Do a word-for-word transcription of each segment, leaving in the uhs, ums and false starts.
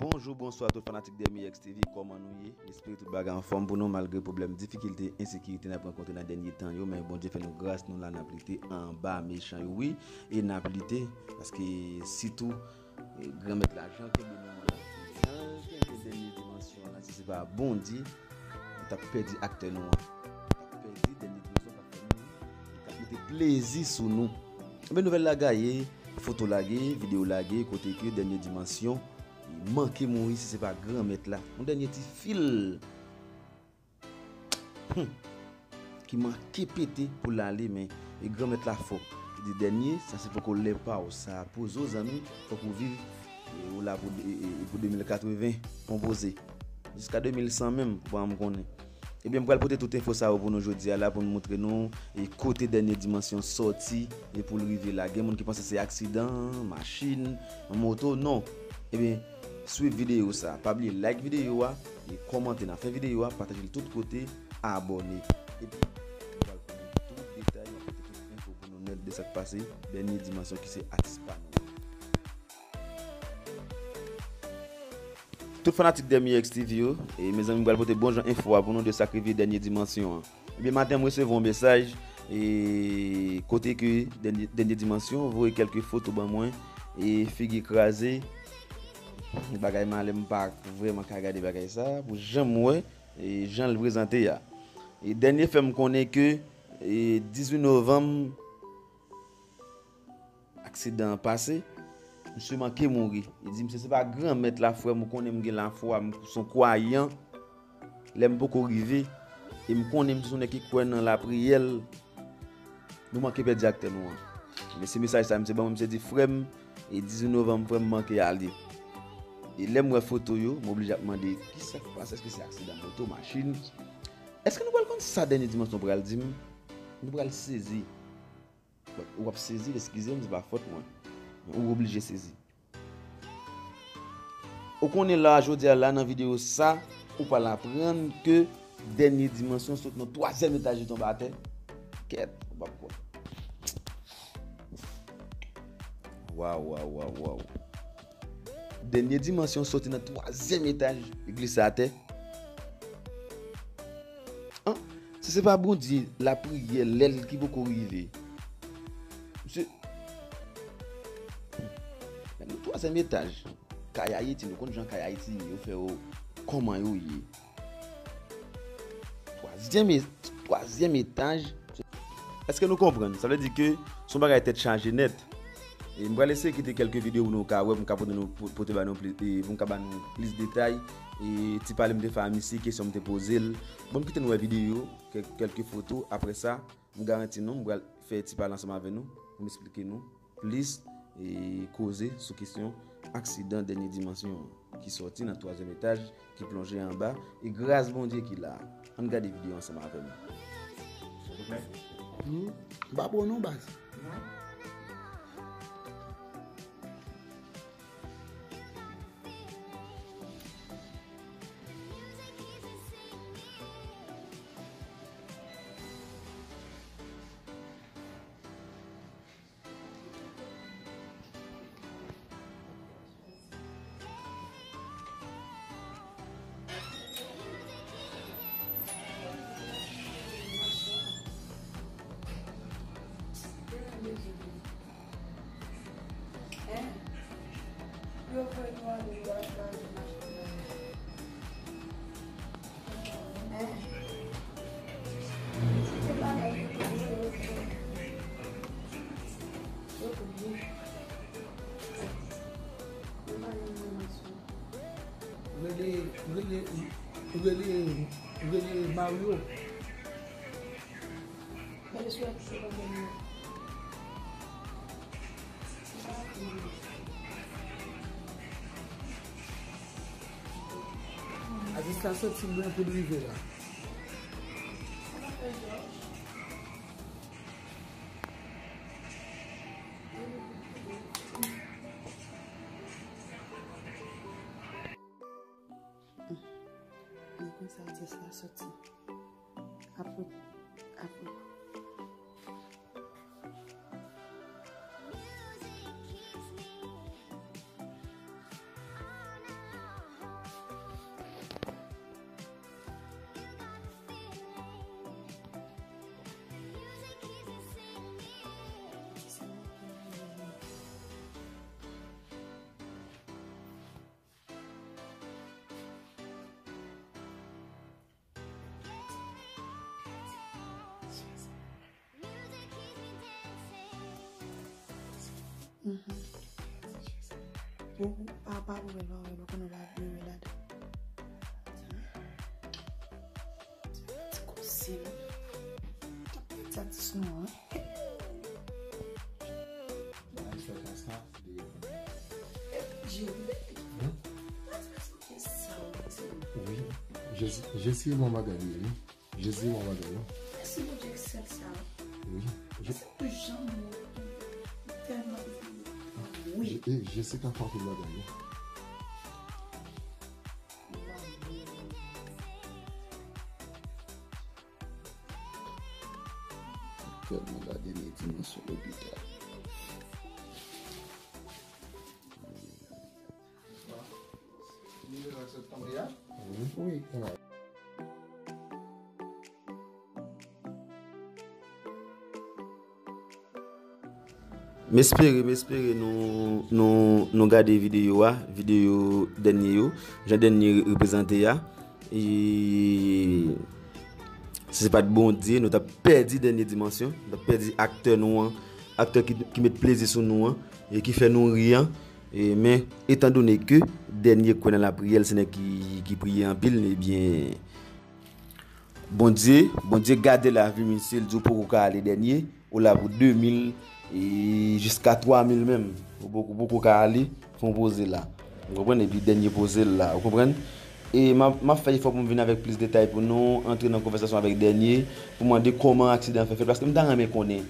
Bonjou, bonswa tout fanatik D M I X T V, kòman nou ye? M espere tout bagay anfòm pou nou malgre pwoblèm, difikilte, ensekirite n ap rankontre nan dènye tan yo, men Bondye fè nou gras, nou la n ap lite anba mechan yo, wi, e n ap lite, paske sitou, e, Granmèt la, jan l kenbe nou an la, jan l kenbe dènye dimansyon an la, si se pa Bondye, nou t ap pèdi aktè nou an. Nou t ap pèdi dènye dimansyon k ap fè nou, k ap mete plezi sou nou. Ebyen, nouvèl la gaye, foto lage, videyo lage, kote ke dènye dimansyon manke mouri si se pa Granmèt la. Yon dènye ti fil, hmm, ki manke pete pou l ale, men e Granmèt la fò. Li di, dènye, sa se poko lè pa w. Sa poze w, zanmi, fòk ou viv, e ou la pou, e, e, e pou de mil katreven, konpoze. Jiska de mil san menm, ou pa janm konnen. Ebyen, m pral pote tout enfo sa yo pou nou jodi a la, pou n montre nou, e, kote dènye dimansyon sòti, e pou l rive la. Gen moun ki panse se aksidan, machin, moto, non. Ebyen, swiv videyo sa. Pa bliye like videyo a, e kòmante nan fen videyo a, pataje l tout kote, abòne. Epi, nou pral konnen tout detay, nou ap pote tout enfo pou nou nèt de sa k pase, dènye dimansyon ki se atis pa nou an. Tout fanatik D M I X T V yo, e mezanmi, m pral pote bon jan enfo a pou nou de sa k rive dènye dimansyon an. Ebyen, maten, m resevwa yon mesaj, e kote ke dènye, dènye dimansyon voye kèlke foto ban mwen, e figi kraze, bagay malè, m pa vrèman ka gade bagay sa, pou jan m wè, e jan l prezante a. E dènye fè m konnen ke, e dizuit novanm, aksidan an pase, misye manke mouri. Li di, misye, se pa Granmèt la, frè m, ou konnen m gen lafwa, m se yon kwayan. Lè m poko rive, e m konnen misye se yon nèg ki kwè nan lapriyè l, nou manke pèdi aktè nou an. Men se mesaj sa misye ban mwen, misye di, frè m, e dizuit novanm, frè m, manke ale. E lè m wè foto yo, m oblije ap mande, kisa k pase? Èske se aksidan moto, machin? Èske nou pral konn sa dènye dimansyon pral di m? Nou pral sezi. Bon, ou ap sezi, eskize m, se pa fòt mwen. Men ou oblije sezi. Ou konnen la, jodi a la, nan videyo sa, ou pral aprann ke dènye dimansyon sot nan twazyèm etaj, li tonbe atè. Kèt, ou p ap kwè. Waw, waw, waw, waw. Dènye dimansyon soti nan twazyèm etaj, li glise atè. An, si se pa Bondye, lapriyè, lè l ki poko rive. Misye, men nou twazyèm etaj. Kay Ayiti, nou konn jan kay Ayiti ye, yo fè yo kòman yo ye. Twazyèm e-, twazyèm etaj. Èske nou konprann? Sa vle di ke se yon bagay tèt chaje nèt. E m pral eseye kite kèlke videyo pou nou ka wè, pou m ka pote nou, pou, pote ba nou pli, e pou m ka ba nou plis detay. E ti pale m te fè a misye, kesyon m te poze l. Bon, m kite nou wè videyo, kèl-, kèlke foto. Apre sa, m garanti nou, m pral fè ti pale ansanm avè nou, pou m esplike nou plis, e koze sou kesyon aksidan dènye dimansyon an, ki sòti nan twazyèm etaj, ki plonje anba, e gras Bondye ki la. Ann gade videyo ansanm avè m. Hmm? M pa bon non, baz. Rele, rele, rele, rele Mario. Atis la soti lwen pou l rive la. Men konsa atis la soti. Apre, apre. Mhm. Ou pa, pa ouvè l, pa ouvè l, ou konnen w pa vle wè ladan. Ti koze, wi. T ap pèdi atis nou an. Jere. Hmm? Wi. Jezi, Jezi, mwen bagay li, wi. Jezi, mwen bagay li. Mèsi Bondye ki sèl sa. Wi. Mèsi pou jan mwen tèlman wi. Je-, eh, Jezi ka fè anpil bagay, wi. Tèlman gade meti mwen sou lopital. Wi, wi. M espere, m espere nou, nou, nou gade videyo a, videyo Dènye yo, jan Dènye reprezante a. E si se pa t Bondye, nou t ap pèdi Dènye Dimansyon, nou t ap pèdi aktè nou an, aktè ki, ki met plezi sou nou an, e ki fè nou ri an. E, men, etandone ke Dènye kwè nan lapriyè, se nèg ki, ki priye anpil, ebyen, Bondye, Bondye gade lavi misye, l di w poko ka ale Dènye, ou la pou de mil, e jiska twa mil menm. Ou poko, ou poko ka ale, fè yon poze la. Ou konprann? Epi Dènye poze l la, ou konprann? E m ap, m ap fè efò pou m vin avèk plis detay pou nou, antre nan konvèsasyon avèk Dènye, pou mande kòman aksidan an fè fèt, paske m ta renmen konnen.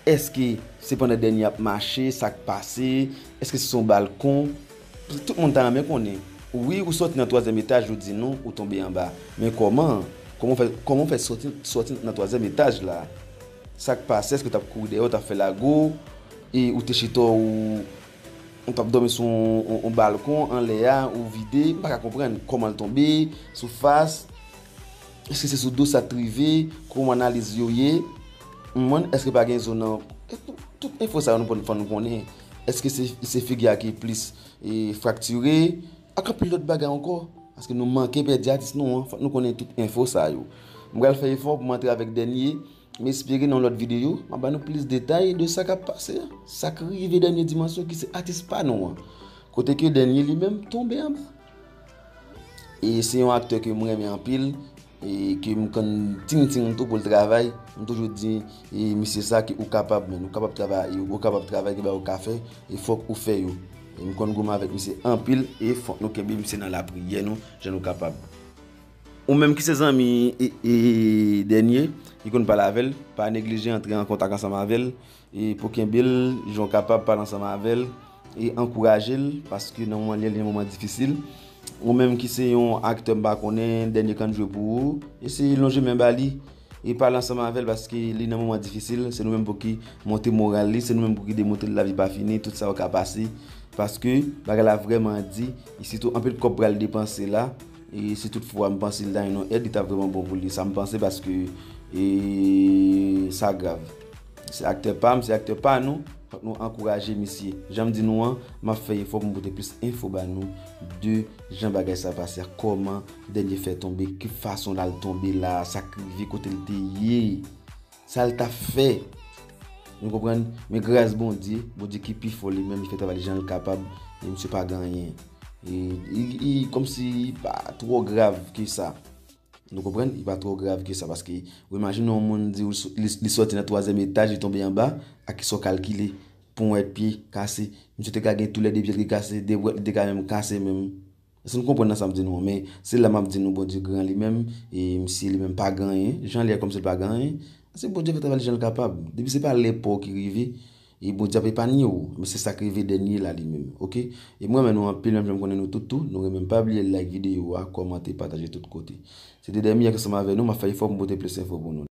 Èske se pandan Dènye ap mache, sa k pase? Èske se sou balkon? Tout moun ta renmen konnen. Wi, ou sòti nan twazyèm etaj, ou di nou, ou tonbe anba. Men kòman? Kòman w fè, kòman w fè sòti, sòti nan twazyèm etaj la? Sa k pase? Èske w t ap kouri dèyè, w t ap fè lago? E ou te chita, ou, ou t ap dòmi sou yon, yon, yon balkon, anlè a, ou vide? M pa ka konprann kòman l tonbe, sou fas. Èske se sou do sa t rive? Kòman analiz yo ye? M konprann, èske pa gen zo nan, tout, tout enfo sa yo nou konn, fò nou konnen. Èske se, se figi a ki plis, e, fraktire? Ak anpil lòt bagay ankò. Paske nou manke pèdi atis nou an. Fòk nou konnen tout enfo sa yo. M pral fè efò pou m antre avèk Dènye. M espere nan lòt videyo, m ap ba nou plis detay de sa k ap pase a. Sa k rive Dènye Dimansyon ki se atis pa nou an. Kote ke Dènye li menm tonbe anba. E se yon aktè ke m renmen anpil, e ke m konn ting ting tou pou l travay. M toujou di, e, misye sa ke ou kapab, men ou kapab travay, e ou kapab travay, gen bagay ou ka fè, e fòk ou fè yo. E m konn goumen avèk misye anpil, e fòk nou kenbe misye nan lapriyè nou, jan nou kapab. Ou menm ki se zanmi, e, e, Dènye, ki konn pale avè l, pa neglije antre an kontak ansanm avè l, e pou kenbe l, jan w kapab pale ansanm avè l, e ankouraje l, paske nan moman li, li nan moman difisil. Ou menm ki se yon aktè m pa konnen, Dènye konn jwe pou ou, eseye lonje men ba li, e pale ansanm avè l, paske li nan moman difisil, se nou menm pou ki monte moral li, se nou menm pou ki demontre l lavi pa fini, tout sa yo ka pase, paske bagay la vrèman di, e sitou anpil kòb pral depanse la, e si tout fwa m panse li ta jwenn yon èd, li ta vrèman bon pou li. Sa m panse paske, e, sa grav. Se aktè pa m, se aktè pa nou. Fòk nou ankouraje misye. Jan m di nou an, m ap fè efò pou m pote plis enfo ba nou de jan bagay sa pase a, kòman Dènye fè tonbe, ki fason l al tonbe la, sa k rive kote l te ye, sa l t ap fè. Nou konprann? Men gras Bondye, Bondye ki pi fò li menm, li fè travay li jan l kapab, e misye pa gen anyen. E, e, e kòmsi li pa twò grav ke sa. Nou konprann? Li pa twò grav ke sa, paske ou imajine yon moun di ou li, li sòti nan twazyèm etaj, li tonbe anba, ak kisa w kalkile pou yon èt pye kase. Misye te ka gen toulède pye l ki kase, de bwèt li te ka menm kase menm. Èske nou konprann nan sa m di nou an? Men se la m ap di nou Bondye gran li menm, e misye li menm pa gen anyen. Jan li ye kòmsi l pa gen anyen. Se Bondye fè travay li jan l kapab. Depi se pa lè pa w ki rive, e Bondye ap epanye w. Men se sa k rive Dènye la li menm, oke? E m renmen nou anpil, menm jan m konnen nou tout tou, nou renmen m. Pa bliye like videyo a, kòmante, pataje tout kote. Se te Dènye ansanm avè nou, m ap fè efò pou m pote plis enfo pou nou.